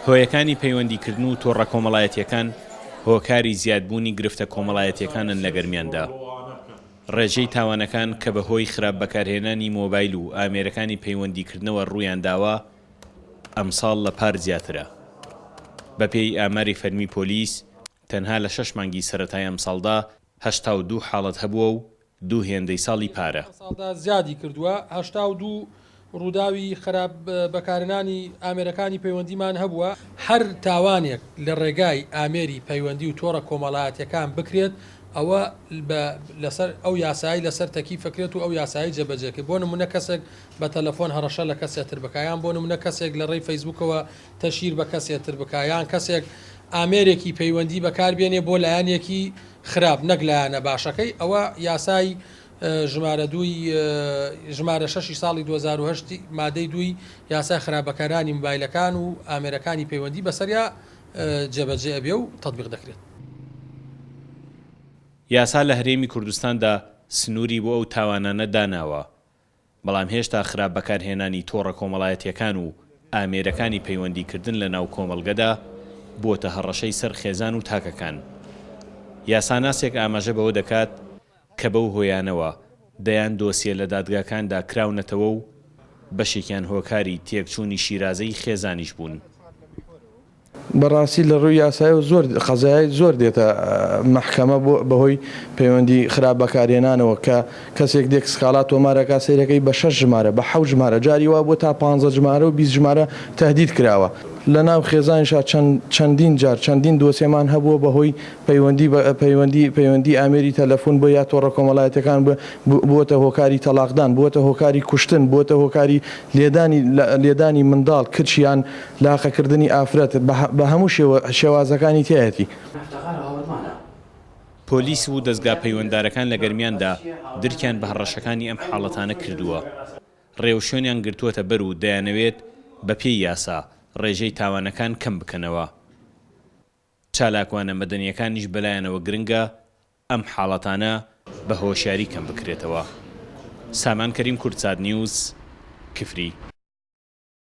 هۆیەکانی پەیوەندیکردن و تۆڕە کۆمەڵایەتییەکان هۆکاری زیادبوونی گرفتە کۆمەڵایەتییەکانن لە گەرمیاندا. ڕێژەی تاوانەکان کە بە هۆی خراپ بەکارهێنانی مۆبایل و ئامێرەکانی پەیوەندیکردنەوە ڕوویانداوە، ئەمساڵ لە پار زیاترە. بەپێی ئاماری فەرمی پۆلیس، تەنها لە شەش مانگی سەرەتای ئەمساڵدا 82 حاڵەت هەبووە و دوو هێندەی ساڵی پارە. ساڵدا زیادی کردووە، 82 ڕووداوی خراپ بەکارهێنانی ئامێرەکانی پەیوەندیمان هەبووە. هەر تاوانێک لە ڕێگای ئامێری پەیوەندی و تۆڕە کۆمەڵایەتیەکان بکرێت ئەوە بە لەسەر ئەو یاسایەی لەسەر تەکیف ئەکرێت و ئەو یاسایەی جێبەجێ کرد بۆ نمونە کەسێک بە تەلەفۆن هەڕەشە لە کەسێ تر بکا یان بۆ نمونە کەسێک لە ڕێی فەیسبوکەوە تەشهیر بە کەسێ تر بکا یان کەسێک ئامێرێکی پەیوەندی بەکار بێنێ بۆ لایەنێکی خراپ نەک لایەنە باشەکەی ئەوە یاسای ژمارە دووی ژمارە شەشی ساڵی 2008 مادەی دووی یاسای خراپ بەکارانی مۆبایلەکان و ئامێرەکانی پەیوەندی بەسەریا جێبەجێ ئەبێ و تەتبیق دەکرێت. یاسا لە هەرێمی کوردستاندا سنووری بۆ ئەو تاوانانە داناوە، بەڵام هێشتا خراپ بەکارهێنانی تۆڕە کۆمەڵایەتییەکان و ئامێرەکانی پەیوەندیکردن لەناو کۆمەڵگەدا بووەتە هەڕەشەی سەر خێزان و تاکەکان. یاساناسێک ئاماژە بەوە دەکات کە بەو هۆیانەوە دەیان دۆسیە لە دادگاکاندا کراونەتەوە و بەشێکیان هۆکاری تێکچوونی شیرازەی خێزانیش بوون. بەڕاستی لە ڕووی یاسایەوە زۆر قەزایای زۆر دێتە مەحکەمە بۆ بەهۆی پەیوەندی خراپ بەکارهێنانەوە کە کەسێک دێک سکاڵا تۆمارەکا سەیرەکەی بە شەش ژمارە بە حەوت ژمارە جاری وا بووە تا پانزە ژمارە و 20 ژمارە تەهدید کراوە. لە ناو خێزانیشا چەند چەندین جار چەندین دۆسیەمان هەبووە بەهۆی پەیوەندی بە پەیوەندی پەیوەندی ئامێری تەلەفون بووە یا تۆڕە کۆمەڵایەتیەکان بووە بووەتە هۆکاری تەڵاقدان بووەتە هۆکاری کوشتن بووەتە هۆکاری لێدانی لێدانی منداڵ کچ یان لاقەکردنی ئافرەت بە هەموو شێوازەکانی تیایەتی. پۆلیس و دەزگا پەیوەندارەکان لە گەرمیاندا درکیان بە هەڕەشەکانی ئەم حاڵەتانە کردووە، ڕێوشوێنیان گرتووەتە بەر و دەیانەوێت بەپێی یاسا ڕێژەی تاوانەکان کەم بکەنەوە. چالاکوانە مەدەنییەکانیش بەلایانەوە گرنگە ئەم حاڵەتانە بە هۆشیاری کەم بکرێتەوە. سامان کەریم کوردسات نیوز، کفری.